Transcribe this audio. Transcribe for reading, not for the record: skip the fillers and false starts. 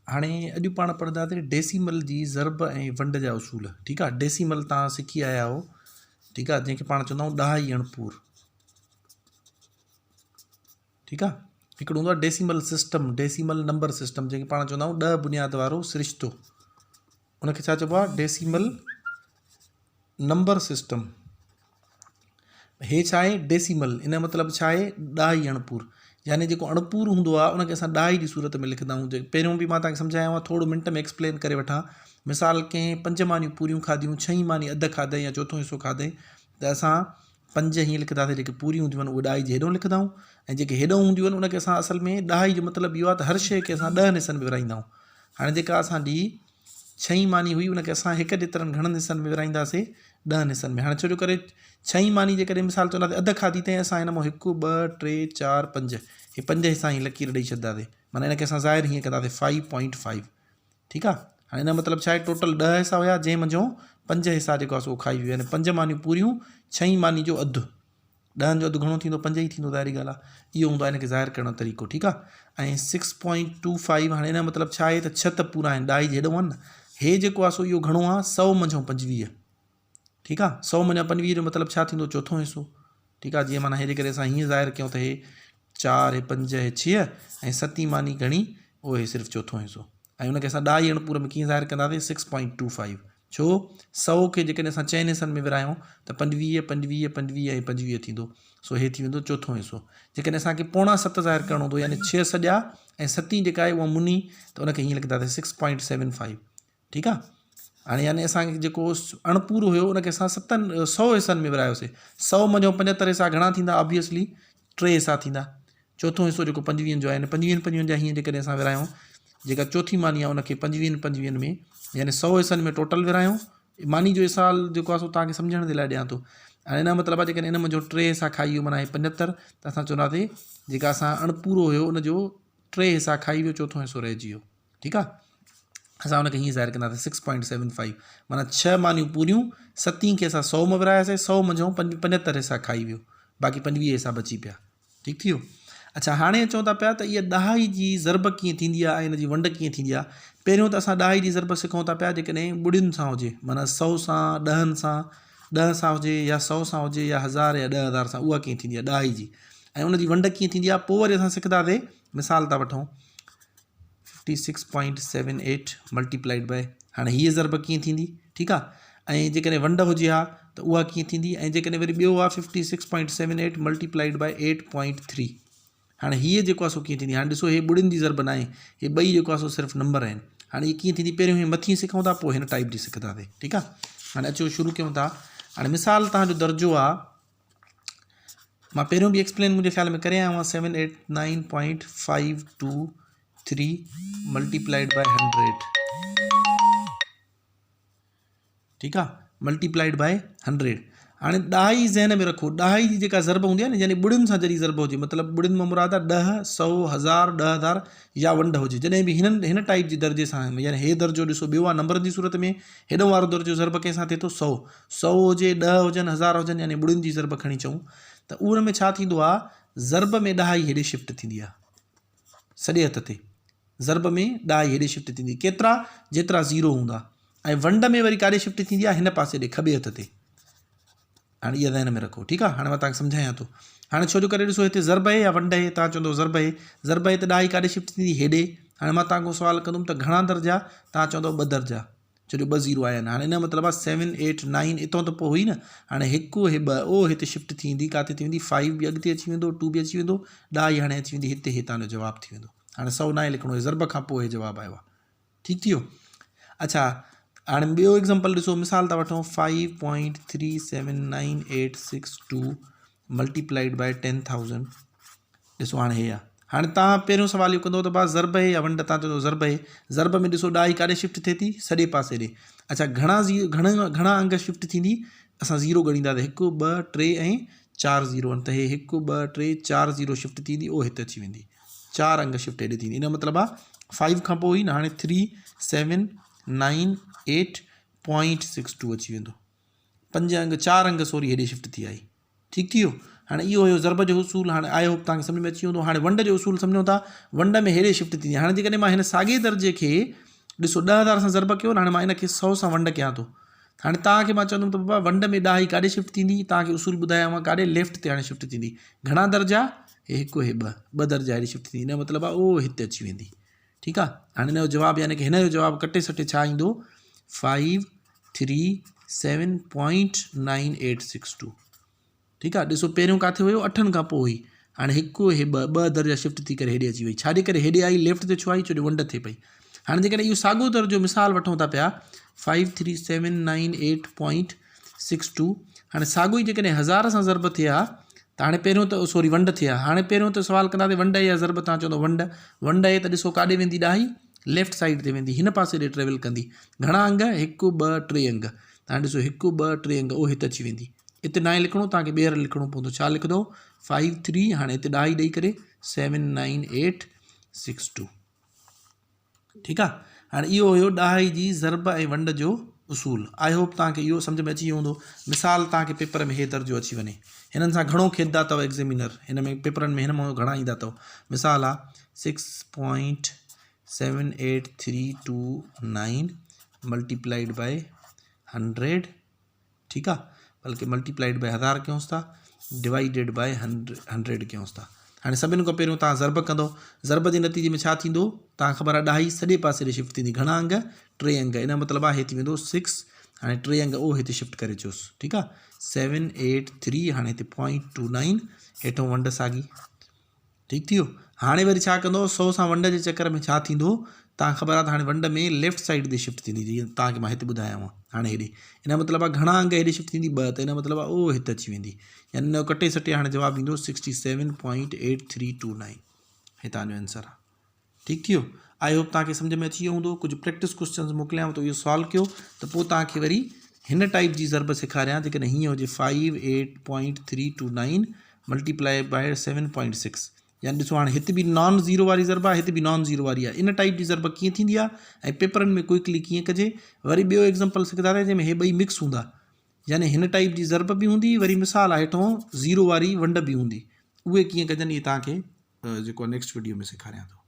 هاڻي اڄ پاڻ پڙهنداسين ڊيسيمل جي ضرب ۽ ونڊ جا اصول ٺيڪ آ ڊيسيمل تان سکي آيا آهيو ٺيڪ آ جنهن کي پاڻ چوندا آهيون ڏهائي اڻپور ٺيڪ آ هڪڙو هوندو آ decimal system decimal number system جنهن کي پاڻ چوندا آهيون ڏهه بنياد وارو سرشتو ان کي ڇا چئبو آ ڊيسيمل نمبر سسٽم، هي ڇا آهي ڊيسيمل ان جو مطلب ڇا آهي ڏهائي اڻپور يعني جيڪو اڻپور هوندو آهي ان کي اسان ڏهائي جي صورت ۾ لکندا آهيون پهريون به مان توهان کي سمجهايو آهي ٿورو منٽ ۾ ايڪسپلين ڪري وٺان مثال ڪنهن پنج مانيون پوريون کاڌيون ڇهين ماني اڌ کاڌئي يا چوٿون حصو کاڌئي ته اسان پنج هيئن لکنداسين جيڪي پوريون هونديون آهن اهي ڏهائي جي هيڏو لکندا آهيون ۽ جيڪي هيڏو هونديون آهن ان کي اسان اصل ۾ ڏهائي جو مطلب اهو آهي ته هر شيء کي اسان ڏهن حصن ۾ ورهائيندا آهيون هاڻي جيڪا اسان جي ڇهين ماني هئي ان کي اسان هڪ جيترن گهڻن حصن ۾ ورهائينداسين ڏهن حصن ۾ هاڻي ڇو جو ڪري ڇهين ماني جيڪڏهن مثال چونداسين اڌ کاڌي تنهن اسان هن مان هڪ ٻه ٽي چار پنج هي پنج حصا هي لڪير ڏئي ڇڏنداسين معنيٰ هن کي اسان ظاهر هيئن ڪنداسين فائيو پوائنٽ فائيو ٺيڪ آهي هاڻي هن جو مطلب ڇا آهي ٽوٽل ڏهه حصا هيا جنهن منجهون پنج حصا جيڪو آهي سو کائي ويو يعني پنج مانيون پوريون ڇهين ماني جو اڌ ڏهن جو اڌ گهڻو ٿيندو پنج ئي ٿيندو ظاهري ڳالهه آهي اهو هوندو آهي هن کي ظاهر ڪرڻ جو طريقو ٺيڪ آهي ۽ سڪس پوائنٽ ٽو فائيو هاڻي هن جو مطلب ڇا آهي ته ڇهه ته پورا آهن ڏهائي جي هيڏو آهن نه هي جيڪو آهي سو اهو گهڻو آهي سو منجهون 25 ٺيڪ آهي سو منجهان 25 جو مطلب ڇا ٿيندو چوٿون حصو ٺيڪ آهي جيئن معنيٰ هي جيڪڏهن اسان هيئن ظاهر ڪيون ته هي چار هي پنج هي ڇهه ۽ ستين ماني گهڻي اهو هي صرف چوٿون حصو ۽ ان کي اسان ڏهائي اڻ پور ۾ ڪيئن ظاهر ڪنداسين سڪس پوائنٽ ٽو فائيو ڇو؟ سئو کي جيڪڏهن اسان چئن حصن ۾ ورهايون ته 25، 25، 25 ۽ 25 ٿيندو. سو هي ٿي ويندو چوٿون حصو. جيڪڏهن اسان کي پوڻا ست ظاهر ڪرڻو هوندو يعني ڇهه سڄا ۽ ستين جيڪا آهي اها مني ته ان کي هيئن لکنداسين سڪس پوائنٽ سيون فائيو. ٺيڪ آهي. هاڻي يعني اسان کي جيڪو اڻپورو هيو ان کي اسان ستن سئو حصن ۾ ورهايوسي. سئو منجهون 75 حصا گهڻا ٿيندا آبويسلي ٽي حصا ٿيندا. چوٿون حصو جيڪو پنجويهن جو آهي يعني پنجويهن پنجويهن جا هيئن جيڪڏهن اسان ورهايون جيڪا چوٿين ماني آهي ان کي پنجويهن پنجويهن ۾ يعني سئو حصن ۾ ٽوٽل ورهايون ماني جو مثال جيڪو آهي سو توهان کي سمجهڻ جي لاء ڏيان ٿو هاڻي ان جو مطلب آهي جيڪڏهن ان منجهو ٽي حصا کائي ويو معنيٰ هي 75 ته اسان چونداسين جيڪا اسان اڻپورو هيو ان جو ٽي حصا کائي ويو چوٿون حصو رهجي ويو ٺيڪ آ اسان ان کي هيئن ظاهر ڪنداسين سڪس پوائنٽ سيون فائيو معنيٰ ڇهه مانيون پوريون ستين کي اسان سؤ مان ورهاياسين سؤ منجهون 75 حصا کائي ويو باقي 25 حصا بچي پيا ٺيڪ ٿي ويو اڇا هاڻي اچون ٿا پيا ته اها ڏهائي جي ضرب ڪيئن ٿيندي آهي ۽ ان جي ونڊ ڪيئن ٿيندي آهي پهريون ته اسان ڏهائي جي ضرب سکون ٿا پيا جيڪڏهن ٻڙين سان هجي معنيٰ سؤ سان ڏهن سان ڏهه سان هجي يا سؤ سان هجي يا هزار يا 10,000 سان اها ڪيئن ٿيندي آهي ڏهائي جي ۽ ان جي ونڊ ڪيئن ٿيندي آهي پوء وري اسان سکنداسين مثال ٿا وٺون 56.78 ملٽيپلائيڊ باء هاڻي هيء ضرب ڪيئن ٿيندي ٺيڪ آ ۽ جيڪڏهن ونڊ هجي ها ته اها ڪيئن ٿيندي ۽ جيڪڏهن وري ٻيو آ 56.78 ملٽيپلائيڊ باء 8.3 هاڻي هيء جيڪو آ سو ڪيئن ٿيندي هاڻي ڏسو هي ٻڙين جي ضرب ناهي هي ٻئي جيڪو آ سو صرف نمبر آهن هاڻي هي ڪيئن ٿيندي پهريون هي مٿين سکون ٿا پوء هن ٽائيپ جي سکنداسين ٺيڪ آ هاڻي اچو شروع ڪيون ٿا هاڻي مثال تهان جو درجو آ مان پهريون به ايڪسپلين منهنجي خيال ۾ ڪري آيو آهيان seven eight nine point five two three multiplied by hundred ٺيڪ آ ملٽيپلائيڊ باء هنڊريڊ هاڻي ڏهائي ذهن ۾ رکو ڏهائي جي جيڪا ضرب هوندي آهي نه يعني ٻڙين سان جڏهن ضرب هجي مطلب ٻڙين مان مراد آهي ڏهه سؤ هزار 10,000 يا ونڊ هجي جڏهن به هنن هن ٽائيپ جي درجي سان يعني هي درجو ڏسو ٻيو آهي نمبرن جي صورت ۾ هيڏو وارو درجو ضرب ڪنهن سان ٿئي ٿو سؤ سؤ هجي، ڏهه هجن، هزار هجن يعني ٻڙين جي ضرب کڻي چئون ته ان ۾ ڇا ٿيندو آ ضرب ۾ ڏهائي هيڏي شفٽ ٿيندي آ سڄي هٿ تي ضرب ۾ ڏهائي هيڏي شفٽ ٿيندي ڪيترا جيترا زيرو هوندا ۽ ونڊ ۾ وري ڪاڏي شفٽ ٿيندي آ هن پاسي ڏي کٻي هٿ تي هاڻي اها ذهن ۾ رکو ٺيڪ آ هاڻي مان توهان کي سمجهايان ٿو هاڻي ڇو جو ڪري ڏسو هتي ضرب آهي يا ونڊ آهي توهان چوندو ضرب آهي ضرب آهي ته ڏهائي ڪاڏي شفٽ ٿيندي هيڏي هاڻي مان توهان کان سوال ڪندم ته گهڻا درجا توهان چوندو ٻه درجا ڇو جو ٻه زيرو آيا آهن هاڻي ان جو مطلب آهي سيون ايٽ نائن اتان ته پوء هئي نه هاڻي هڪ هي ٻه او هتي شفٽ ٿي ويندي ڪاٿي ٿي ويندي فائيو به اڳتي اچي ويندو ٽو به اچي ويندو ڏهه ئي هاڻي اچي ويندي هتي هتان جو جواب ٿي ويندو هاڻي سؤ ناهي لکڻو هي ضرب کان پوء هي جواب آيو آهي ٺيڪ ٿي ويو اڇا هاڻي ٻيو ايگزامپل ڏسو مثال ٿا وٺون five point three seven nine eight six two multiplied by 10,000 ڏسو هاڻي هي آ هاڻي تان پهريون سوال اهو ڪندو ته با ضرب هي يا ونڊ تان چوندو ضرب هي ضرب ۾ ڏسو ڏهائي ڪاڏي شفٽ ٿئي ٿي سڄي پاسي ڏي اڇا گهڻا زي گهڻا گهڻا انگ شفٽ ٿيندي اسان زيرو ڳڻينداسين هڪ ٻه ٽي ۽ چار زيرو آهن ته هي هڪ ٻه ٽي چار زيرو شفٽ ٿيندي او هت اچي ويندي چار انگ شفٽ هيڏي ٿيندي ان جو مطلب آ فائيو کان پوء هئي نه هاڻي three seven nine eight point six two اچي ويندو پنج انگ چار انگ سوري هيڏي شفٽ ٿي آئي ٺيڪ ٿي ويو. هاڻي اهو هيو ضرب جو اصول هاڻي I hope توهان کي سمجھ ۾ اچي ويندو هاڻي ونڊ جو اصول سمجھون ٿا ونڊ ۾ هيڏي شفٽ ٿيندي هاڻي جيڪڏهن مان هن ساڳي درجي کي ڏسو 10000 سان ضرب ڪيو نه هاڻي مان ان کي 100 سان ونڊ ڪيان ٿو هاڻي توهان کي مان چوندم ته بابا ونڊ ۾ ڏهائي ڪاڏي شفٽ ٿيندي توهان کي اصول ٻڌايا هئا ڪاڏي ليفٽ تي هاڻي شفٽ ٿيندي گهڻا درجا هي هڪ هي ٻه ٻه درجا هيڏي شفٽ ٿيندي ان جو مطلب آهي او هتي اچي ويندي ٺيڪ آ هاڻي هن جو جواب يعني ڪي هن جو جواب ڪٽي سٽي ڇا ايندو five three seven point nine eight six two ٺيڪ آ ڏسو پهريون ڪاٿي هيو اٺن کان پوء هئي هاڻي هڪ هي ٻه ٻه درجا شفٽ ٿي ڪري هيڏي اچي وئي ڇا جي ڪري هيڏي آئي ليفٽ تي ڇو آئي ڇو جو ونڊ ٿئي پئي هاڻي جيڪڏهن اهو ساڳو درجو مثال وٺون ٿا پيا five three seven nine eight point six two هاڻي ساڳو ئي جيڪڏهن هزار سان ضرب ٿئي ها ته هاڻي پهريون ته سوري ونڊ ٿئي ها هاڻي پهريون ته سوال ڪنداسين ونڊ يا ضرب تان چوندو ونڊ ونڊ آهي ته ڏسو ڪاڏي ويندي ڏاهي ليفٽ سائيڊ تي ويندي هن پاسي ڏي ٽريول ڪندي گهڻا انگ هڪ ٻه ٽي انگ تان ڏسو هڪ ٻه ٽي انگ اهو هت اچي ويندي اتي ناهي لکڻو تان کي ٻيهر لکڻو پوندو ڇا لکندو فائيو ٿري هاڻي هتي ڏاهي ڏئي ڪري seven nine eight six two ٺيڪ آ هاڻي اهو هيو ڏهائي جي ضرب ۽ ونڊ جو اصول I hope توهان کي اهو سمجھ ۾ اچي ويو هوندو مثال توهان کي پيپر ۾ هي درجو اچي وڃي هنن سان گهڻو کيڏدا اٿو ايگزيمينر هن ۾ پيپرن ۾ هن مان گهڻا ايندا اٿو مثال آ six point seven eight three two nine multiplied by hundred ٺيڪ آ بلڪه ملٽيپلائيڊ بائي هزار ڪيونس ٿا ڊوائيڊيڊ بائي هنڊريڊ ڪيونس ٿا هاڻي سڀني کان پهريون تان ضرب ڪندو ضرب جي نتيجي ۾ ڇا ٿيندو تان خبر آ ڏهائي سڄي پاسي ڏي شفٽ ٿيندي گهڻا انگ ٽي انگ ان مطلب آ هي ٿي ويندو سڪس هاڻي ٽي انگ او هتي شفٽ ڪري چوس ٺيڪ آ سيون ايٽ ٿري هاڻي هتي پوائنٽ ٽو نائن هيٺو ونڊ ساڳي ٺيڪ ٿي ويو هاڻي وري ڇا ڪندو سو سان ونڊ جي چڪر ۾ ڇا ٿيندو تان خبر آ ته هاڻي ونڊ ۾ ليفٽ سائيڊ تي شفٽ ٿيندي جيئن تان کي مان هت ٻڌايو هاڻي هيڏي ان مطلب آ گهڻا انگ هيڏي شفٽ ٿيندي ٻه ته ان مطلب آ او هت اچي ويندي يعني ان جو ڪٽي سٽي هاڻي جواب ايندو sixty seven point eight three two nine هي تان جو آنسر آ ٺيڪ ٿي ويو I hope توهان کي سمجھ ۾ اچي ويو هوندو ڪجهه پريڪٽس ڪوشچنز موڪليانو ته اهو سالو ڪيو ته پوء توهان کي وري هن ٽائپ جي ضرب سيکاريان جيڪڏهن هيئن هجي five eight point three two nine multiply by seven point six يعني ڏسو هاڻي هت به نان زيرو واري ضرب آهي هت به نان زيرو واري آهي ان ٽائپ جي ضرب ڪيئن ٿيندي آهي ۽ پيپرن ۾ ڪوئڪلي ڪيئن ڪجي وري ٻيو ايگزامپل سکنداسين جنهن ۾ هي ٻئي مڪس هوندا يعني هن ٽائپ جي ضرب به هوندي وري مثال آهي هيٺون زيرو واري ونڊ به هوندي اهي ڪيئن ڪجن اهي توهان کي جيڪو نيڪسٽ وڊيو ۾ سيکاريان ٿو.